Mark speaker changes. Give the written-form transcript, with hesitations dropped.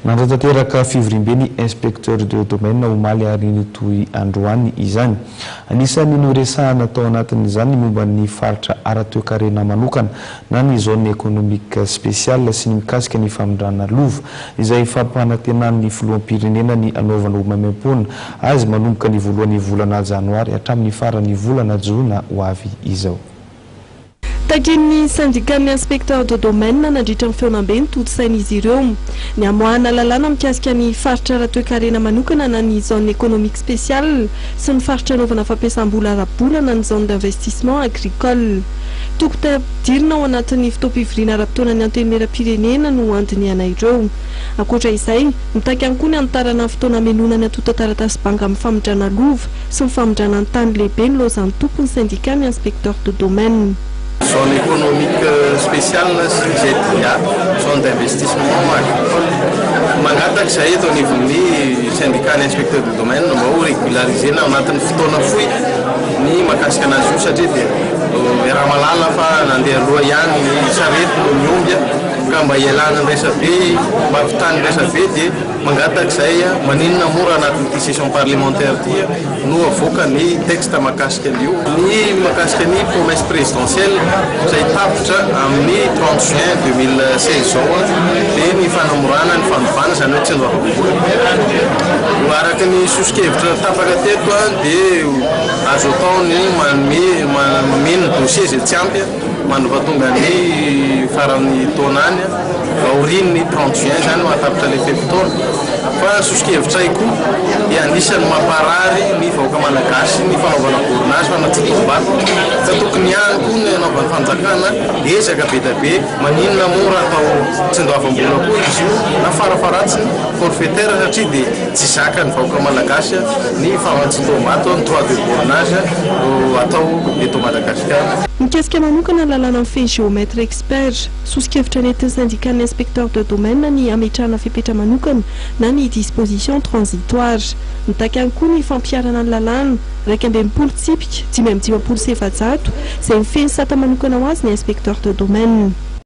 Speaker 1: Nanatanteraka fivoriambe ny inspecteur de domaine omaly ary nitohy androany izany. Anisan'ny noresahana tao anatin'izany ny momba ny faritra ara-toekarena manokana na ny zone économique spéciale sy ny mikasika ny famindrana lova izay fampanantenan'ny filoham-pirenena ny hanaovana ho maimaimpoana azy manomboka ny voalohan'ny volana janoary hatramin'ny faran'ny volana jona ho avy izao.
Speaker 2: Takian'ny sendikan'ny inspecteur de domaine nandritra ny fihaonambe notontosain'izy ireo ny hamoahana lalàna mikasika ny faritra ara-toekarena manokana na ny zone économique spéciale sy ny faritra anaovana fampiasam-bola ara-bola na ny zone d'investissement agricole. Tokony hampidirina ao anatin'ny fotoam-pivoriana ara-potoanan'ny Antenimierampirenena no handinihana ireo. Ankoatra izay, mitaky ihany koa ny hanitarana ny fotoana hamenoana ny antontan-taratasy banga amin'ny famindrana lova sy ny famindrana ny tany lehibe nilaozan'ny tompon'ny sendika ny inspecteur de domaine.
Speaker 3: Zone économique spéciale sy ZIA, zone d'investissement agricole. Mangataka izahay eto anivon'ny syndicat ny inspecteur de domaine mba ho régulariser-na ao anatin'ny fotoana fohy ny mahakasika anazy io satria dia iaraha-mahalala fa nandeha aloha ihany ny sarety noho ny omby ka mba hialana ny resabe, mba hahavitany resabe dia mangataka izahay maninona moa raha anatin'ity session parlementaire ity no avoaka ny texte mahakasika an'io. Ny mahakasika ny promesse présidentielle izay tapitra amin'ny 30 juin 2016 izao dia ny fanamorana ny fanovana, izany hoe tsy andoavam-bola. Araka ny soso-kevitra tapaka teto dia azo atao ny manome mameno ny dossier izay tsy ampy mandra-pahatonga ny faran'ny taona any, aorian'ny 30 juin izany no hahatapitra ilay fe-potoana. Fa ny soso-kevitray koa dia anisan'ny mamparary ny vahoaka malagasy ny fanaovana bornage fa na tsy tombako ka tokony ihany koa ny hanaovan'ny fanjakana ezaka be dia be, maninona moa raha atao tsy andoavam-bola koa izy io na farafaharatsiny forfaitaire satria dia tsy zakan'ny vahoaka malagasy ny fanaovan-tsintoam-bato, ny droit de bornage atao eto Madagasikara.
Speaker 2: Mikasika manokana ny lalàna mifehy géomètre expert, soso-kevitra nentin'ny syndicat-n'ny inspecteur de domaine ny hametrahana fepetra manokana na ny disposition transitoire. Mitaky ihany koa ny fampiharana ny lalàna 61 tsipika 455 izay mifehy ny sata manokana ho azy ny inspecteur de domaine.